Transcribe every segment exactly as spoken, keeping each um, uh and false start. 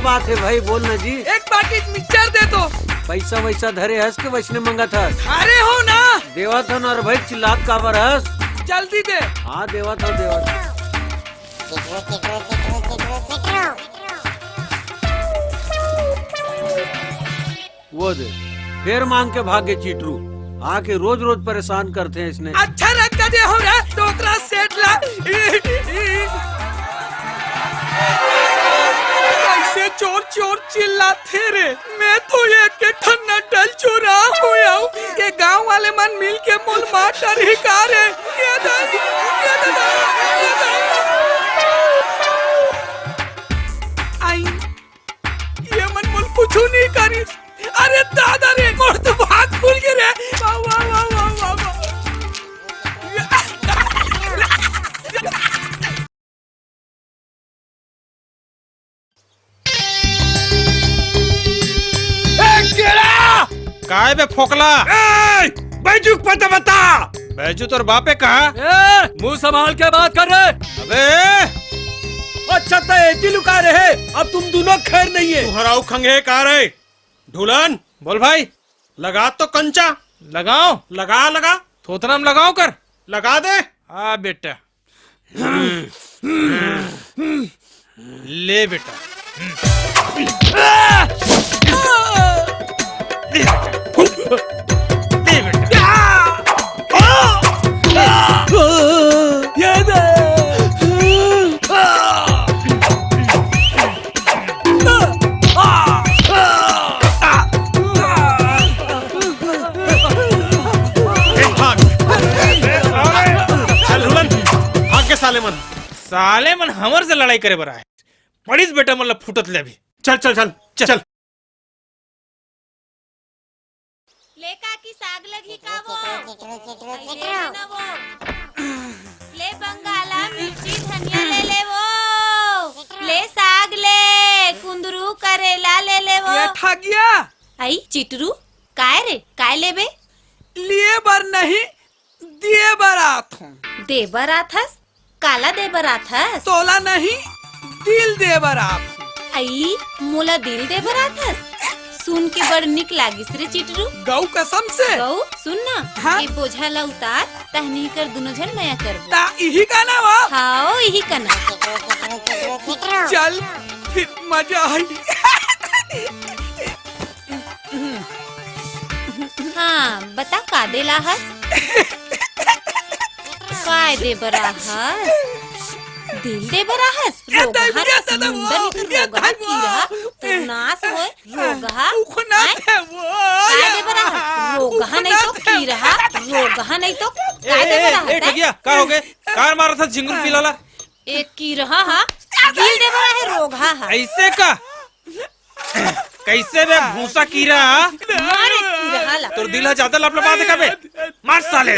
बात हे भाई, बोल ना जी। एक पैकेट मिक्सचर दे तो। पैसा वैसा धरे हस के वैसने मंगत हस? अरे हो ना। देवत हो ना रे भाई, चिल्लात काबर हस? जल्दी दे। हाँ, देवत हो, देवत हो। वो दे, फेर मांग के भागे चिटरू। आके रोज रोज परेशान करथे इसने। अच्छा रख दे हो रे डोकरा सेठ ला। कैसे चोर चोर चिल्लाथे रे? मैं तो एक ठन नटल चोरा हों। ये गांव वाले मन मिल के मोल मार डरही का रे? ये दाई, ये दादा, ये दाई। आई। ये मन मोल कुछु नहीं करिस। अरे दादा रे, मोर तो भाग खुल गे रे। वाह, वाह, वाह। ए, केरा! काय बे फोकला? ए, बैजू के पता बता। बैजू तोर बापे कहाँ? ए, मुंह संभाल के बात कर रे। अबे! अच्छा, तो एक ही लुका रहे, अब तुम दोनों खैर नहीं है। तू हराऊ खंगे का रे? ढूलन, बोल भाई। लगा तो कंचा। लगाओ। लगा, लगा। थोथना में लगाओ कर। लगा दे। हाँ बेटा। ले बेटा। ले बेटा। ले बेटा। ए, भाग। चल, हुलन, भाग के साले मन। साले मन हमर से लड़ाई करे बर आए। पड़िस बेटा, मतलब फुटत ले अभी। चल, चल, चल, चल। ले काकी, साग लगही का वो? चिटरू, चिटरू, चिटरू, अरे चिटरू। ना वो। ले बंगाला, मिर्ची, धनिया ले ले वो। चिटरू। ले साग ले, कुंदरू, करेला ले ले वो। ये ठगिया। आई चिटरू, काय रे, काय लेबे? लिए बर नहीं, दिए बर आत हूँ। दे बर आथस? काला दे बर आथस? तोला नहीं, दिल दे बर आत हूँ। अई, मोला दिल दे बर आथस? सुन के बड़ निक लागिस रे चिटरू। गऊ कसम से। गऊ, सुन ना, हाँ? ये बोझा ला उतार, तहनी कर दुनो झन मया करबो। ता इही गाना वा? हाओ, इही गाना। चल, फिर मजा आई। हाँ, बता का दे ला हस? काय दे बर आहस? दिल दे बर आहस? ए, रोगहा दाई, ए, नस दादा, मुंडन वो, के ए, रोगहा दाई, वो, कीरा, ए, तोर नास होय, ए, रोगहा, उखना आय? दे वो, काय दे बर आहस? रोगहा नहीं तो उखना दे। कीरा, रोगहा नहीं तो काय दे बर ए, आहस, ए, हैं? ठगिया, का हो गए? कार मारत हस झिंगुर पिला ला? ए कीरा हा, दिल दे बर आहे, रोगहा हा। ऐसे का? कैसे बे भूसा कीरा? मारे कीरा हाला। तोर दिल हा ज्यादा लपलपा दे का बे? मार साले।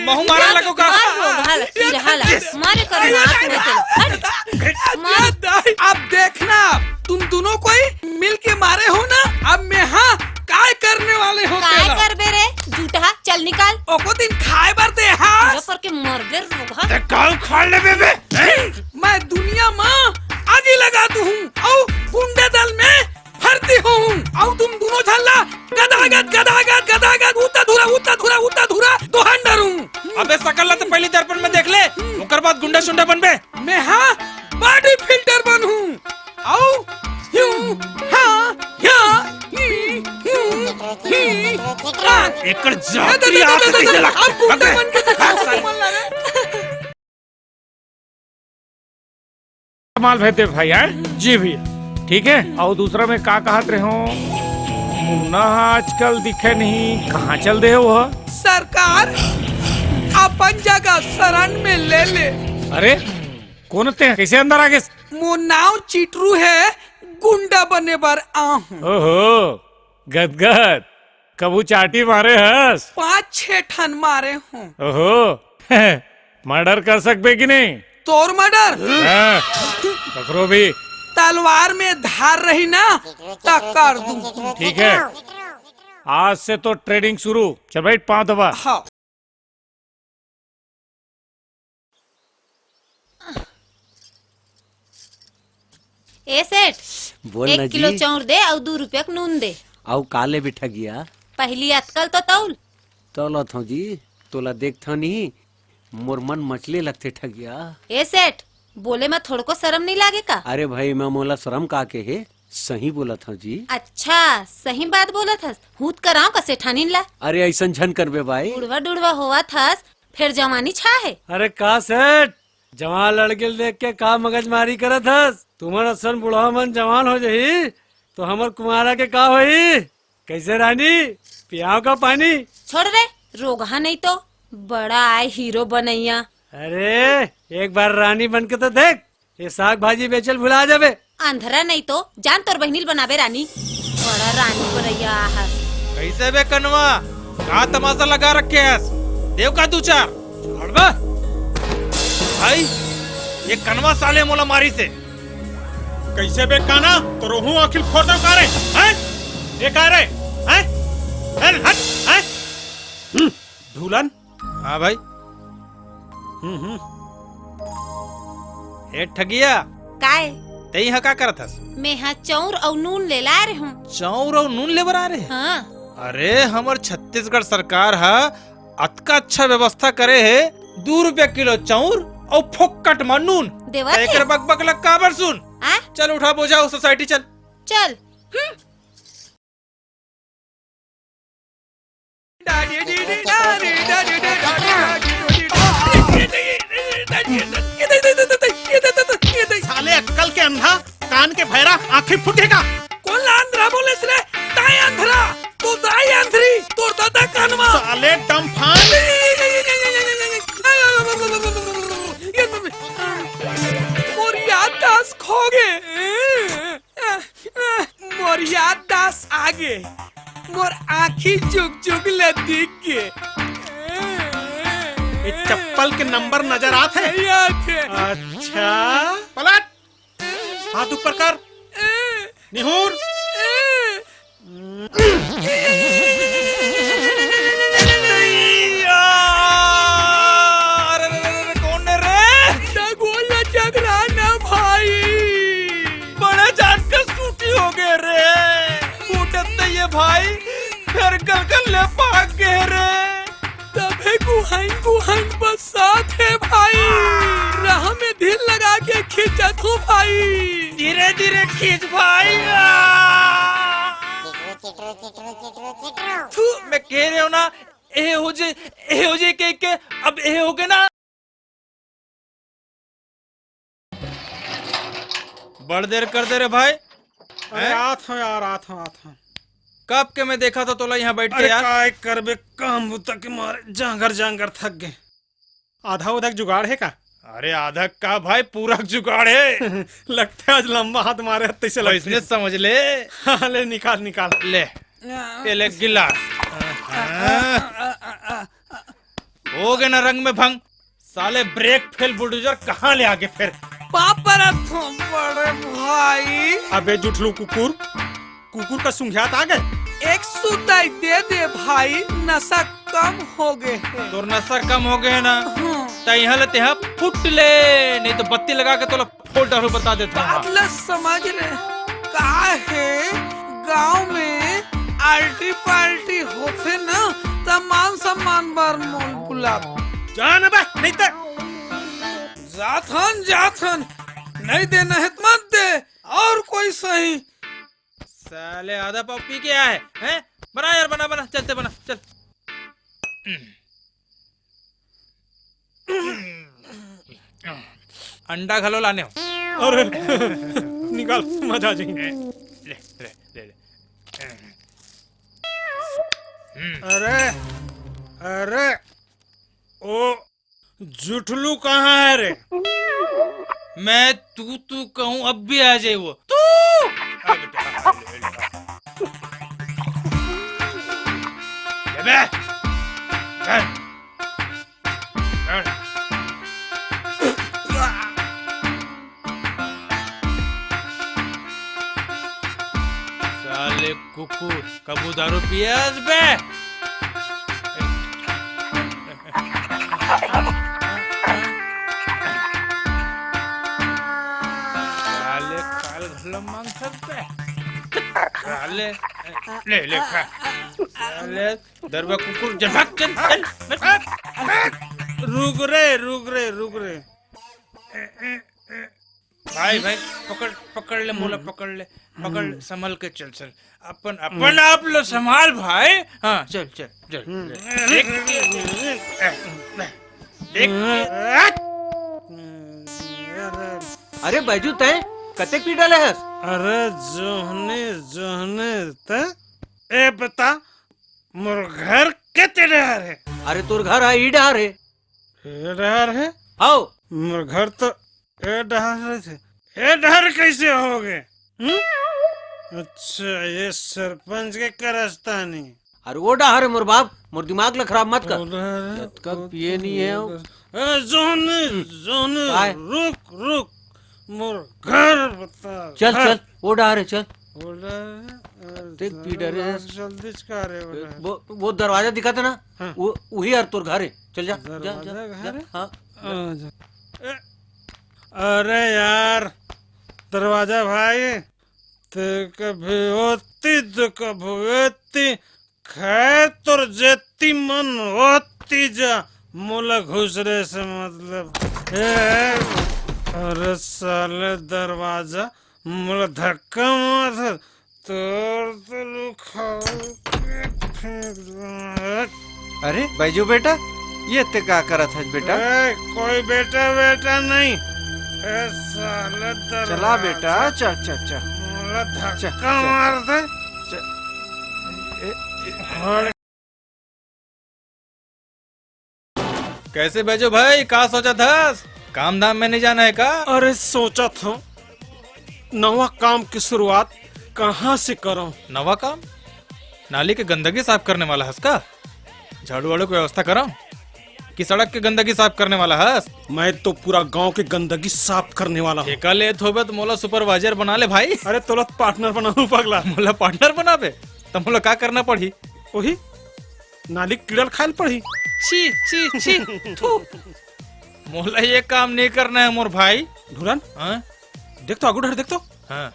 महू मारे लगो का? मार रोगहा ला, कीरा हाला। मारे कर नाक में तेल। हट। मार। अब देखना, तुम दोनों कोई मिल के मारे हो ना, अब मैं हाँ काय करने वाले हो काय तेला? करबे रे, झूठा, चल निकाल। ओको दिन खाए बर दे हाँ। कीरा पर के मरबे रोगहा। ते काल खा लेबे बे? मैं दुनिया मा आगी लगा दूं हूँ, अउ गुंडा दल में भर्ती हों हूँ, अउ तुम दोनों झन ला गदागद, गदागद, गदागद, उता धुरा, उता धुरा, उता धुरा, दोहन डरूं। अबे सकल ला तो पहली दर्पण में देख ले, ओकर बाद गुंडा सुंडा बनबे। मैं हाँ body filter बनहूँ, अउ यूं, हाँ, हाँ, ही, ही, ही, हाँ। एकर जात ला आँख कैसे लगथे? अब गुंडा बन के दिखाओ, मन लगे। माल भेज दे भाई, हैं? जी भैया। ठीक है, अउ दूसरा मैं का कहत रहे हूँ, मुन्ना आजकल दिखे नहीं, कहाँ चल दे हे वो? सरकार, अपन जगह शरण में ले ले। अरे, कोन ते? कैसे अंदर आ गे? मोर नाव चिटरू हे, गुंडा बने बर आहूं। ओहो, गदगद, कभू चाटी मारे हस? पाँच छह ठन मारे हूँ। ओहो, murder कर सकबे कि नहीं? तोर murder? हाँ, ककरो भी। तलवार में धार रही ना, त कर दूं। ठीक है, आज से तो trading शुरू। चल बैठ, पाँव दबा। हाँ। ए सेठ, बोल एक ना किलो जी। चाउर दे अउ दू रुपया के नून दे। अउ का लेबे ठगिया? पहली अतकल तो तौल। तौलत हूँ जी, तोला देखथव नहीं, मोर मन मचले लगथे ठगिया। ए सेठ, बोले म थोड़को शरम नहीं लागे का? अरे भाई, मैं मोला शरम का के हे, सही बोलत हूँ जी। अच्छा, सही बात बोलत हस। हूत कराओ का सेठानीन ला? अरे ऐसन झन करबे भाई। बुढ़वा डुढ़वा होवत हस, फिर जवानी छा है। अरे का सेठ, जवान लड़के ल देख के का मगजमारी करत हस? तुमन असन बुढ़वा मन जवान हो जही, तो हमर कुमारा के का होही? कैसे रानी, पियाव का पानी? छोड़ रे, रोगहा नहीं तो, बड़ा आय हीरो बनैया। अरे, एक बार रानी बन के तो देख, ये साग भाजी बेचल भुला जाबे। अंधरा नहीं तो, जान तोर बहिनील बनाबे रानी। बड़ा रानी बनैया आहस। कैसे बे कनवा, का तमाशा लगा रखे हस? देव का दू चार। छोड़ बे। भाई, ये कनवा साले मोला मारी से। कैसे बे काना, तोर ओहू आँखी ल फोड़ दव का रे? हैं? ये का रे? हैं? हैं? हट, हैं? हम्म, ढूलन। हाँ भाई। हम्म, हम्म। ए ठगिया। काय? तें हा का करत हस? मैं हा चाउर अउ नून ले ला रहे हूँ। चाउर अउ नून ले बर आ रहे? हाँ। अरे, हमर छत्तीसगढ़ सरकार हा अतका अच्छा व्यवस्था करे हे, दू रुपया किलो चाउर अउ फोकट मा नून। देवत त एकर हे? बकबक ल काबर सुन? आ? चल उठा बोझा, सोसाइटी चल। चल। हम्म। साले अक्कल के अंधा, कान के भैरा, आँखी फुटे का? कोन ला अंधरा बोलेस रे? ताई अंधरा, तोर दाई अंधरी, तोर दादा कानवा। साले डमफान। मोर याददाश्त खो गे। मोर याददाश्त आ गे। मोर आँखी जुग जुग ले दिख गे। ये चप्पल के नंबर नजर आत हे? नहीं आत हे। अच्छा, पलट। हाथ ऊपर कर। निहुर। अरे, अरे, अरे, अरे, कौन है रे? ना गोल ना चकरा ना भाई। बड़े जान के सूटी हो गए रे। फूटत नहीं है भाई, घर गल गल ले पाक गए रे। तभे गुहाइन गुहाइन बसात हे भाई, राह में धीर लगा के खींचत हो भाई। धीरे धीरे खींच भाई। आ! थू, मैं कह रहे हो ना, ए हो जे, ए हो जे के, के, अब ए हो गए ना। बड़ देर कर दे रे भाई। अरे हैं? आत हूँ यार, आत हूँ, आत हूँ। कब के मैं देखा था तोला यहाँ बैठ के अरे यार। काय करबे, काम बुता के मारे जांगर जांगर थक गए। आधा उधा के जुगाड़ है का? अरे आधा का भाई, पूरा के जुगाड़ है। लगता है आज लंबा हाथ मारे हत, तैसे भाई, लगता है। इसने समझ ले। हाँ, ले निकाल, निकाल। ले, ये ले गिलास। हाँ। हो गए ना रंग में भंग। साले ब्रेक फेल बुलडोजर कहाँ ले आगे फिर? पापा रे तुम बड़े भाई। अबे जुठलू कुकुर, कुकुर का सुंघियात आ गए। एक सुताई दे दे भाई, नशा कम हो गए है। तोर नशा कम हो गए है ना? हाँ। त यहाँ ले तेहा फुट ले, नहीं तो बत्ती लगा के तोला फोड़ डालू, बता देता हूँ। बात ल समझ रे, का है गांव में आल्टी पाल्टी होथे ना, त मान सम्मान बर मोल बुलात। जान बे, नहीं त। जाथन, जाथन, नहीं देना है त मत दे, और कोई सही। साले आधा पाव पी के आए हैं? बना यार, बना, बना, चलते बना, चल। अंडा घलो लाने हो। अरे, निकाल, मजा आ जाएगी। ले, ले, ले, ले। अरे, अरे, ओ जुठलू कहाँ है रे? मैं तू तू कहूँ, अब भी आ जाए वो। तू! आ बेटा, आ, ले, ले, ले। ले बे। चल। चल। साले कुकुर, कबू दारू पियस बे? साले काल लो मांग सकते हैं। ले, ले, ले, खा। ले, दरबा कुकुर, चल, भाग, चल, चल, चल। रुक रे, रुक रे, रुक रे। भाई, भाई, पकड़, पकड़ ले, मोला पकड़ ले, पकड़, संभल के चल, चल। अपन, अपन आप लो संभाल भाई। हाँ, चल, चल, चल। देख, देख। अरे बैजू, तैं कतेक पी डाले हस? अरे जोहनी, जोहनी, तैं ए बता, मोर घर केती डहर हे? अरे तोर घर हा ई डहर हे। ए डहर हे? हव। मोर घर तो ए डहर रहिथे। ए डहर कइसे होगे? हम्म? अच्छा, ये सरपंच के करस्तानी। अरे वो डहर हे मोर बाप, मोर दिमाग ला खराब मत कर। ओ डहर हे, जतका ओ पिए नहीं है वो। ए, जोहनी, जोहनी, काय? रुक, रुक, मोर घर बता, चल, घर। चल, वो डहर हे, चल। वो डहर हे, ए, देख, पी डहर हे। जल्दी से का रे, वो डहर हे। वो, वो दरवाजा दिखत हे ना? हाँ। वो, वही यार तोर घर हे। चल जा, जा, जा, दरवाजा जा, घर हे? हाँ। आ, जा। ए, अरे यार, दरवाजा भाई, ते कभी होती तो कभी होती, खैर तोर जेती मन होती जा, मोला घुसरे से मतलब। ए, अरे साले दरवाजा, मोला धक्का मार, तोर तो लुखाऊ के फेंक दूं। अरे बैजू बेटा, ये ते का करत हस बेटा? ए, कोई बेटा, बेटा नहीं। ए, साले चला बेटा, दरवाजा। चल, चल, चल। मोला चल, धक्का चल। मार दे। चल। ए, ए, हट। कैसे बैजू भाई, का सोचत हस? काम धाम में नहीं जाना है का? अरे सोचत हूँ, नवा काम की शुरुआत कहाँ से करूँ? नवा काम? नाली के गंदगी साफ करने वाला हस का? झाड़ू वाड़ू की व्यवस्था करूँ? कि सड़क के गंदगी साफ करने वाला हस? मैं तो पूरा गांव के गंदगी साफ करने वाला हूँ। ठेका लेत होबे तो मोला सुपरवाइजर बना ले भाई। अरे तोला पार्टनर बनाऊँ पगला। मोला पार्टनर बनाबे? त मोला का करना पड़ही? ओही नाली कीड़ा ल खाए ल पड़ही। छी, छी, छी, थू। मोला ये काम नहीं करना है मोर भाई। ढुरन, हाँ? देख तो आगू डहर, देख तो। हाँ।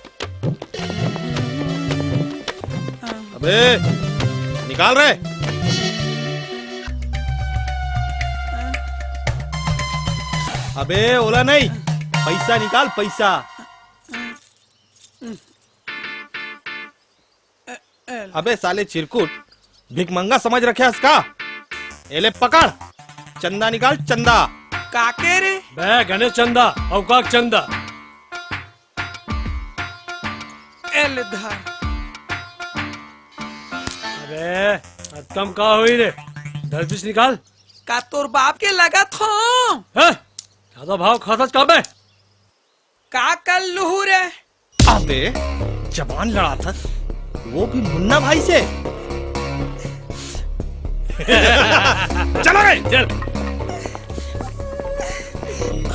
अबे, निकाल रे। अबे, ओला नहीं, पैसा निकाल, पैसा। अबे साले चिरकुट, भिखमंगा समझ रखे हस का? एले पकड़, चंदा निकाल, चंदा। काके रे? बे गणेश चंदा, अउ का चंदा? एले धर। अबे, अतकम का होई रे? दस बीस निकाल। का तोर बाप के लगत हो? हैं? ज्यादा भाव खाथस का बे? का कर लूहू रे? अबे, जबान लड़ाथस, वो भी मुन्ना भाई से। चलो रे, चल।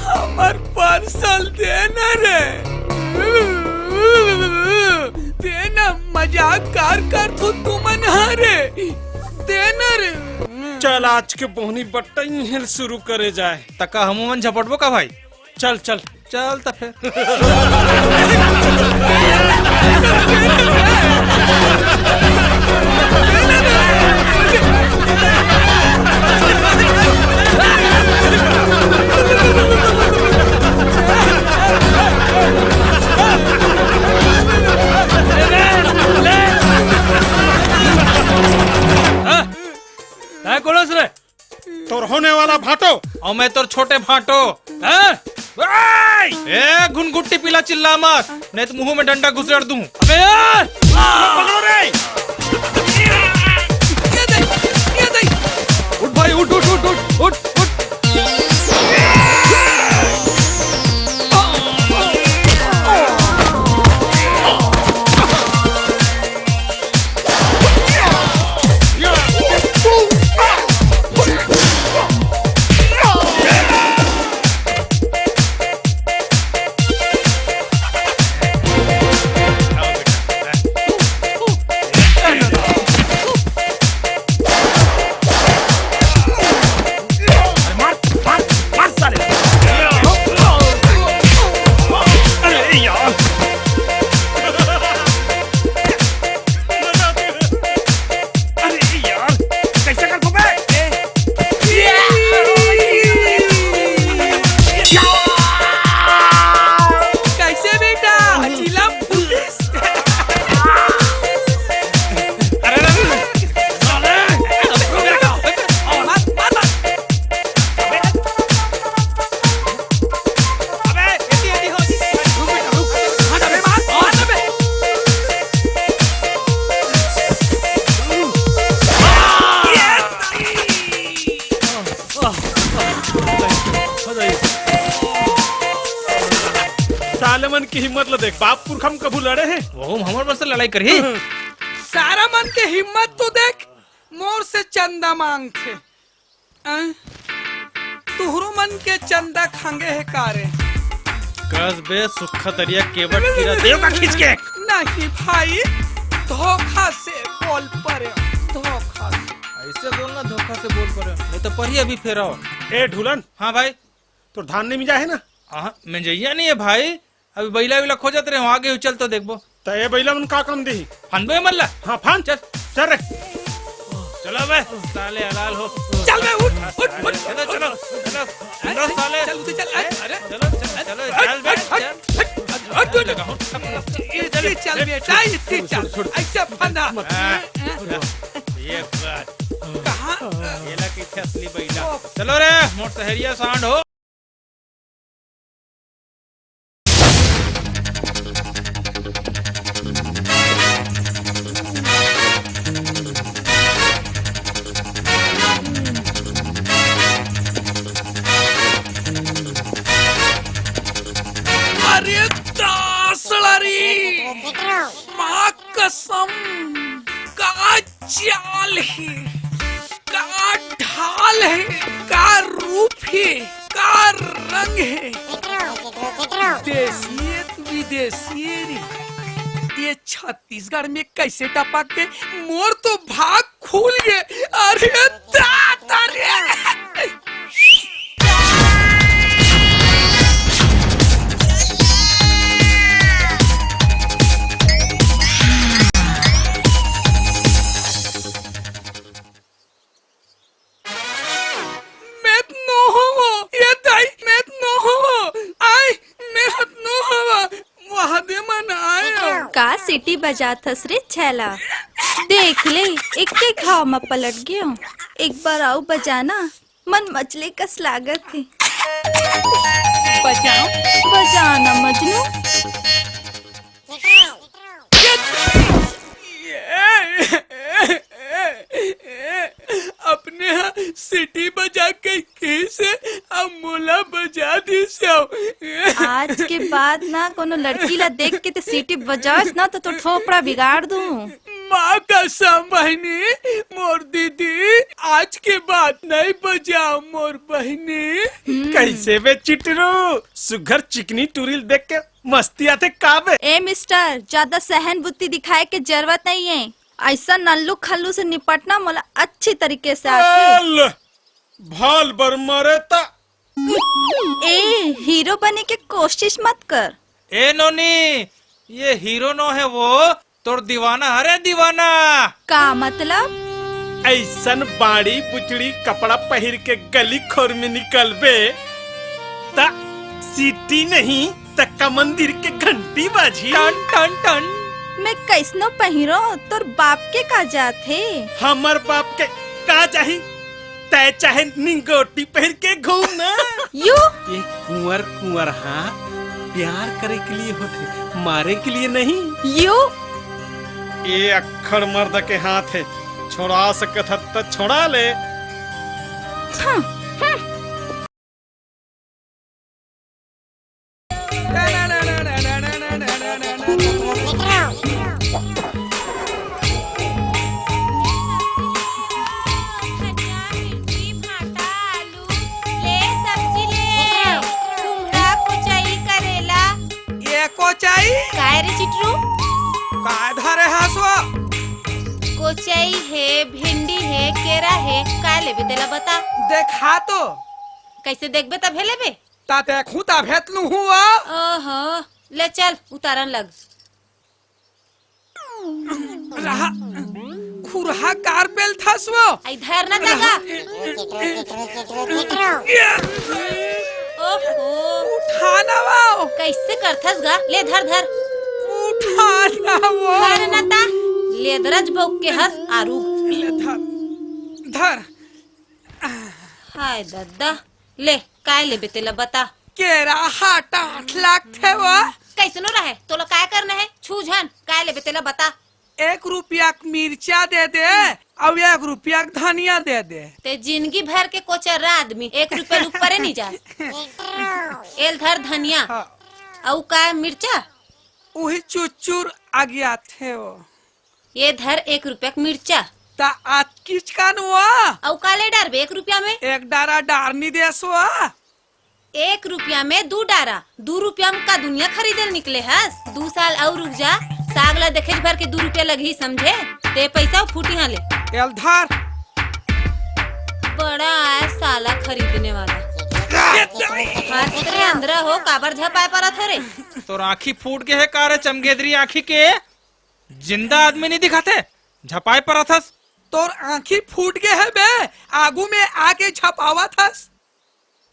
हमर पार्सल देना रे। देना, मजाक कार कर थू तुमन ह रे। देना रे। चल, आज के बोहनी बट्टा इहें शुरू करे जाए। तका हमू मन झपटबो का भाई? चल, चल। चल त फेर। हाँ? काय कोड़स रे? तोर होने वाला भाटो। अउ मैं तोर छोटे भाटो। हैं? ए, घुनघुट्टी पीला चिल्ला मत, नहीं तो मुंह में डंडा घुसेड़ दूं। अबे, ए! पकड़ो रे। ये दे, ये दे। उठ भाई, उठ, उठ, उठ, उठ, उठ, उठ। साले मन के हिम्मत ल देख, बाप पुरखा म कभू लड़े हे? वहू हमर मन से लड़ाई करही? सारा मन के हिम्मत तो देख, मोर से चंदा मांगथे। अं? तुहरो मन के चंदा खांगे हे का रे? कस बे सुक्खा तरिया केवट कीरा देव का खींच के। नहीं भाई, धोखा से बोल परे, धोखा से। ऐसे बोलना, धोखा से बोल परे, नहीं तो परी अभी फेराव। ए ढुलन। हाँ भाई। तोर धान नहीं मिंजा हे ना? हाँ, मिंजइया नहीं हे भाई, अभी बइला विला खोजत रहे, आगे चल तो देखबो। त ए बइला मन का काम देही? फंदबो ए मन ला। हाँ, फंद। चल। चल रे। चलो बे, साले हलाल हो। चल बे, उठ, उठ, उठ। चलो, चलो, चलो, चलो, साले। चल, उधर चल, अरे, अरे। चलो, चल, चलो, हट, चल बे, हट, हट, चल। हट, हट, हट, हट। इतनी चल बेटा, इतनी चल। ऐसे फंदा। हाँ, ये बात। कहाँ? ये ला की असली बइला। चलो रे, मोर सहरिया सांड हो। अरे दासड़ा रे! माँ कसम! का चाल हे, का ढाल हे, का रूप हे, का रंग हे। देसी हे त विदेशी हे रे। ये छत्तीसगढ़ में कैसे टपक के मोर तो भाग खुल गे। अरे दादा रे। मैं त नो हवं, ये दाई, मैं त नो हवं, आय, मैं हत नो हवं, वहादे मन आय। का सीटी बजात हस रे छैला? देख ले, एके घाव म पलट गेंव। एक बार अउ बजाना, मन मचले कस लागत हे। बजाओ, बजाना मजनू। अपने हा सीटी बजा के कहिसे, अब मोला बजा दिस हो। आज के बाद ना कोनो लड़की ला देख के ते सीटी बजावस ना, तो तोर थोपड़ा बिगाड़ दूं। माँ कसम बहिनी, मोर दीदी, आज के बाद नहीं बजाओ मोर बहिनी। हम्म। कैसे बे चिटरू, सुघर चिकनी टूरी ल देख के मस्ती आथे का बे? ए मिस्टर, ज्यादा सहन बुद्धि दिखाए के जरूरत नहीं है। ऐसा नल्लू खल्लू से निपटना मोला अच्छी तरीके से आथे। भल, भल बर मरे त। ए, हीरो बने के कोशिश मत कर। ए नोनी, ये हीरो नो हे वो, तोर दीवाना हरे दीवाना। का मतलब? ऐसन बाड़ी बुचड़ी कपड़ा पहिर के गली खोर में निकलबे, त सीटी नहीं त का मंदिर के घंटी बाजी। टन, टन, टन। मैं कैसनो पहिरो, तोर बाप के का जात हे? हमर बाप के का जाही? तै चाहे निंगोटी पहिर के घूम ना। यू। ये कुंवर कुंवर हा प्यार करे के लिए होथे, मारे के लिए नहीं। यू। ये अक्खड़ मर्द के हाथ हे, छोड़ा सकत हत त छोड़ा ले। हम्म, हम्म। धनिया, मिर्ची, भांटा, आलू, ले सब्जी ले। कुमड़ा, कुचई, करेला। ये कोचई? काय रे चिटरू? काय धरे हस वो? कोचई हे, भिंडी हे, केरा हे, काय लेबे तेला बता। देखा तो। कैसे देखबे तभे लेबे? ता देखूं तभे त लूहूं वो। ओहो, ले चल, उतारन लग। रहा, खुरहा कार पेल थस वो। आई धर ना तगा। ओहो। उठा ना वो। कैसे करथस गा? ले धर, धर। उठा ना वो। धर ना ता। लेदरज बौक के हस आरू। ले धर, धर। हाय दद्दा। ले, काय लेबे तेला बता। केरा हा टाठ लागथे वो। कैसनो रहे, तोला काय करना हे? छू झन, काय लेबे तेला बता। एक रुपया के मिर्चा दे दे, अउ एक रुपया के धनिया दे दे। ते जिंदगी भर के कोचर्रा आदमी, एक रुपया ले ऊपरे नहीं जास। एल धर धनिया। हाँ। अउ का मिर्चा? उही चुचुर अगियाथे वो। ये धर एक रुपया के मिर्चा। त अतकीच कान वा? अउ का ले डारबे एक रुपया में? एक डारा डार नी देस वा। एक रुपया में दू डारा, दू रुपया में का दुनिया खरीदे ल निकले हस? दू साल अउ रुक जा, साग ला देखेच भर के दू रुपया लगही समझे। ते पैसा फूटी हाँ ले। एल धर। बड़ा आय साला खरीदने वाला। हाथ रे अंदरा हो, काबर झपाए परत हो रे? तोर आँखी फूट गे हे का रे चमगेदरी आँखी के? जिंदा आदमी नहीं दिखाथे, झपाए परत हस। तोर आँखी फूट गे हे बे, आगू में आके झपावत हस।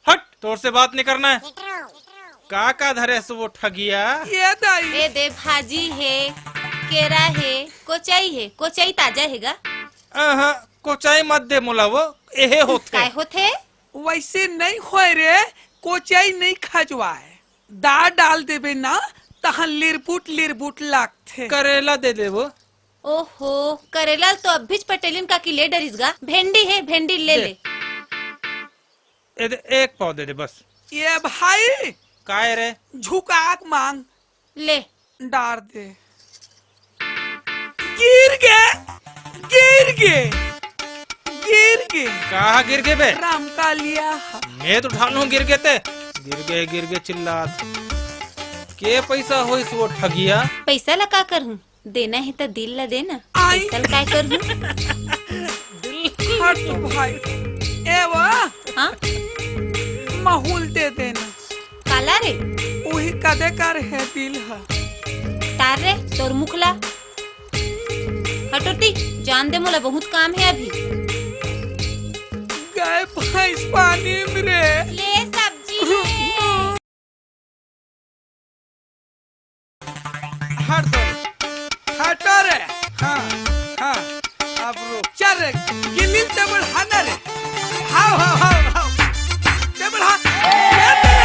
हट, तोर से बात नहीं करना है। का का धरे हस वो ठगिया? ये दाई। ए दे भाजी हे, केरा हे, कोचई हे, कोचई ताजा हे गा? अहं, कोचई मत दे मोला वो, एहे होथे। काय होथे? वैसे नहीं होय रे, कोचई नहीं खजवाए। दार डाल देबे ना, तहाँ लिरबुट लिरबुट लागथे। करेला दे देबो। ओहो, करेला तो अभीच पटेलिन काकी ले डरिस गा। भेंडी हे, भेंडी ले दे। ले। ए दे, एक पाव दे दे बस। ये भाई। काय रे? झुकाक मांग। ले। डार दे। गिर गे, गिर गे, गिर गे। कहाँ गिर गे बे? रामकालिया। मैं तो ठान हूँ गिर गे ते। गिर गे, गिर गे चिल्लात। के पैसा होइस वो ठगिया? पैसा ला का करहूँ? देना हे त दिल ला देना। आई। पैसा ला काय करहूँ? हट तो भाई। ए वो। हाँ? महूल दे देना। काला रे? उही कदे कर हे दिल ह। तार रे, तोर मुख ला। हटोती, जान दे मोला बहुत काम हे अभी। गाय भैंस पानी में रे। ले सब्जी ले। हट दो। हटो रे। हाँ, हाँ। अब रुक। चल रे, गिल्ली टेबल हाना रे। हाव, हाव, हाव, हाव। टेबल हान। ए ले।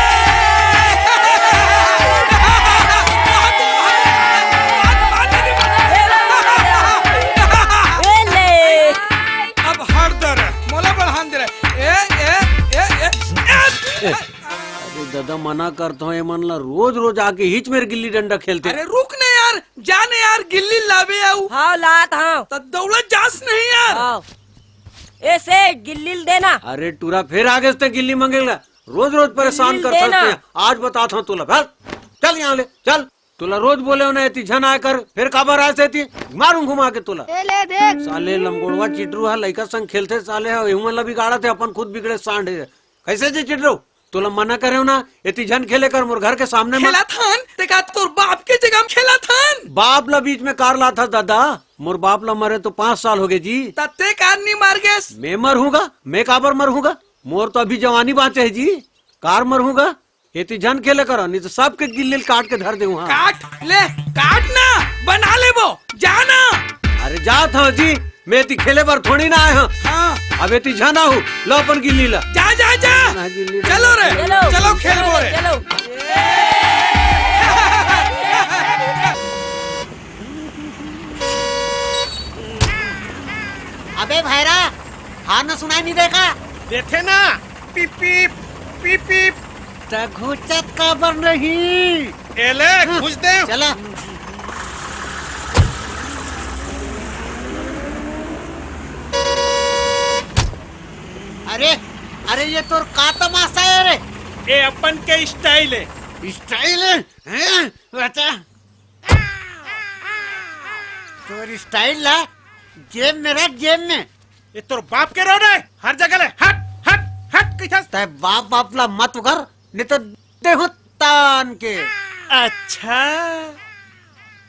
अब हट दे रे, मोला बढ़ान दे रे। ए, ए, ए, ए, ए। अरे दादा, मना करत हंव, एमन ला रोज रोज आके हिच मेर गिल्ली डंडा खेलथे। अरे रुक ना यार, जा ना यार, गिल्ली लाबे आऊ। हाव, लात हंव। त दौड़त जास नहीं यार। हाव। ए सेठ, गिल्ली ल देना। अरे टूरा, फेर आगेस ते गिल्ली मांगे ला। रोज रोज परेशान करथस ते। आज बतात हंव तोला, चल, चल यहाँ ले, चल। तोला रोज बोले हंव ना, एती झन आय कर, फेर काबर आय से एती? मारूं घुमा के तोला। ए ले देख। साले लंगोड़वा चिटरू ह, लइका संग खेलथे साले ह, एहू मन ला बिगाड़त हे, अपन खुद बिगड़े सांड हे। कैसे जी चिटरू? तोला मना करे हंव ना, एती झन खेले कर मोर घर के सामने म। खेलत हन, ते का तोर बाप के जगह म खेलत हन? बाप ला बीच में कार लात हस दादा, मोर बाप ला मरे तो पाँच साल होगे जी। त ते कार नी मर गेस? मैं मरहूं गा, मैं काबर मरहूं गा? मोर तो अभी जवानी बांचे हे जी, कार मरहूं गा। एती झन खेले करा, नहीं तो सबके गिल्ली ल काट के धर देहूं, हाँ। काट ले, काट ना, बना लेबो, जा ना। अरे जात हंव जी, मैं एती खेले बर थोड़ी ना आय हंव। हाँ। अब एती झन आहू, लो अपन गिल्ली ला। जा, जा, जा। ना गिल्ली चलो रे, चलो। चलो खेलबो रे। चलो। अबे भैरा, हार न सुनाई नहीं देगा? देथे ना, पिप पिप, पिप पिप। त घुचत काबर नहीं? एले, हाँ, घुच दे। चला। अरे, अरे, ये तोर का तमाशा हे रे? ए अपन के style हे। Style हे? हैं? बता। तोर style ला जेब में रख, जेब में। ये तोर बाप के road हे, हर जगह ले। हट, हट, हट, कइथस। तै बाप, बाप ला मत उघर, नहीं तो देहूं तान के। अच्छा,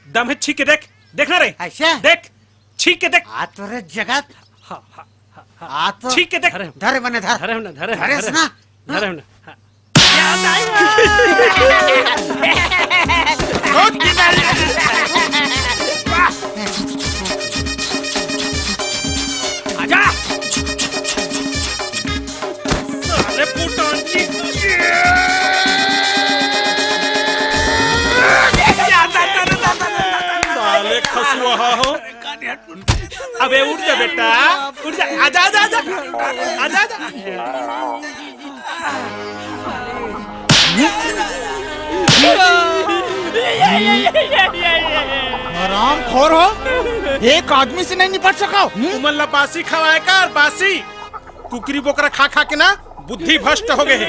दम हे, छींक के देख, देखना रे। अच्छा? देख, छींक के देख। आ तोरे जगत। हाँ, हाँ, हाँ, हाँ। आ तो छींक के देख। धरे, धरे बने, धर। धरे ना, धरे, धरे धरे। ना। धरे ना। हाँ। आजा। साले पुटान की। साले खसुआ हो। अबे उठ जा बेटा, उठ जा, आजा, आजा, आजा, आजा, आजा। हरामखोर हो, एक आदमी से नहीं निपट सका। हम्म? तुमन ला बासी खवाए का, और बासी कुकरी बोकरा खा खा के ना बुद्धि भ्रष्ट हो गए हे।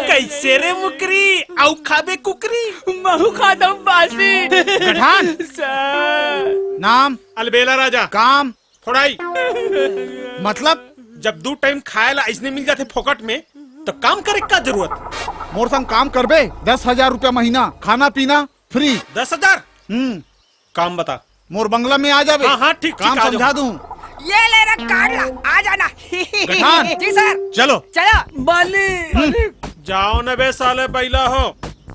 कैसे रे मुकरी, अउ खाबे कुकरी? महू खाता हूँ बासी। गठान। सर। नाम? अलबेला राजा। काम? फोड़ाई। मतलब? जब दू टाइम खाए ला अइसने मिल जाथे फोकट में, तो काम करे का जरूरत? मोर संग काम करबे, दस हजार रुपया महीना, खाना पीना फ्री। दस हजार? हम्म। काम बता। मोर बंगला में आ जाबे। हाँ, हाँ, ठीक, ठीक, काम आ जाऊँ। समझा दूँ। ये ले रे कार्ड ला, आ जाना। गठान। जी सर। चलो। चलो। मालिक। हम्म। जाओ न बे साले बैला हो,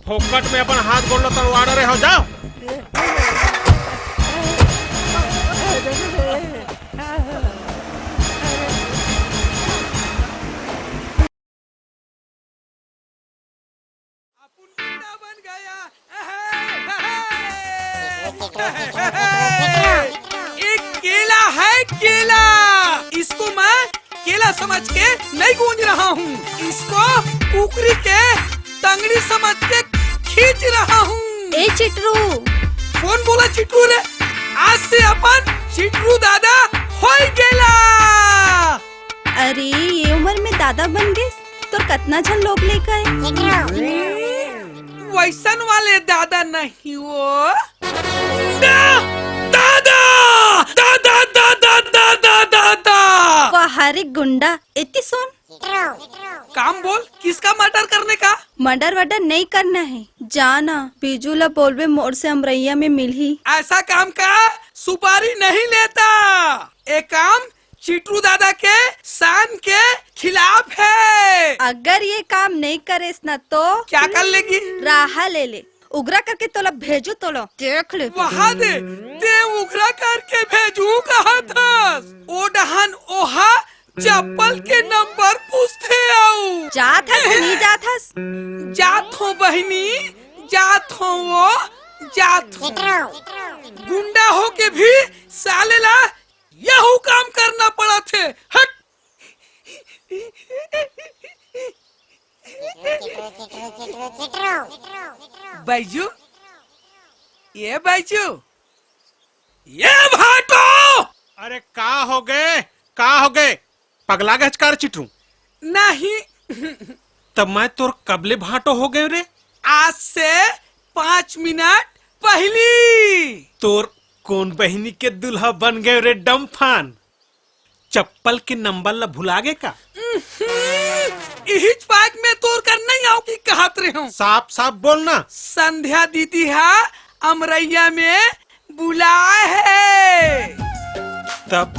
फोकट में अपन हाथ गोड़ ला तड़वा डरे हो, जाओ। अपन गुंडा बन गया। ये केला है, केला। इसको मैं केला समझ के नहीं गूंज रहा हूँ, इसको कुकरी के तंगड़ी समझ के खींच रहा हूँ। ए चिटरू। कौन बोला चिटरू रे? आज से अपन चिटरू दादा होई गेला। अरे, ये उम्र में दादा बन गे, तो कतना झन लोग लेके आए? वैसन वाले दादा नहीं वो। गुंडा! दादा! दादा, दादा, दादा, दादा! वाह रे गुंडा, एती सुन। काम बोल, किसका मर्डर करने का? मर्डर वर्डर नहीं करना है, जाना। बीजू ला बोलबे मोर से अमरैया में मिलही। ऐसा काम का सुपारी नहीं लेता। ये काम चिटरू दादा के शान के खिलाफ है। अगर ये काम नहीं करेस ना तो क्या कर लेगी? राहा ले ले, उगरा करके तोला भेजू तोला, देख ले। वहा दे, ते उगरा करके भेजू कहा थस। ओ डहन ओहा चप्पल के नंबर पूछथे अउ। जात हस कि नहीं जात हस? जात हो बहिनी, जात हो वो, जात हो। गुंडा हो के भी साले ला यहू काम करना पड़ा थे। हट। बैजू, ये बैजू, ये भाटो। अरे का हो गए, का हो गए? पगला गए हच का रे चिटरू? नहीं। तब मैं तोर कबले भाटो हो गए रे? आज से पाँच मिनट पहली। तोर कौन बहिनी के दुल्हा बन गए रे डम्फान? चप्पल के नंबर ला भुला गे का? उहुं, इहिच पाक में तोर कर नहीं आऊं कि कहत रहे हूँ। साफ साफ बोलना। संध्या दीदी हा अमरैया में बुलाए है। तब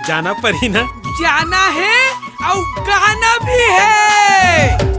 जाना पड़ी ना। जाना है और गाना भी है।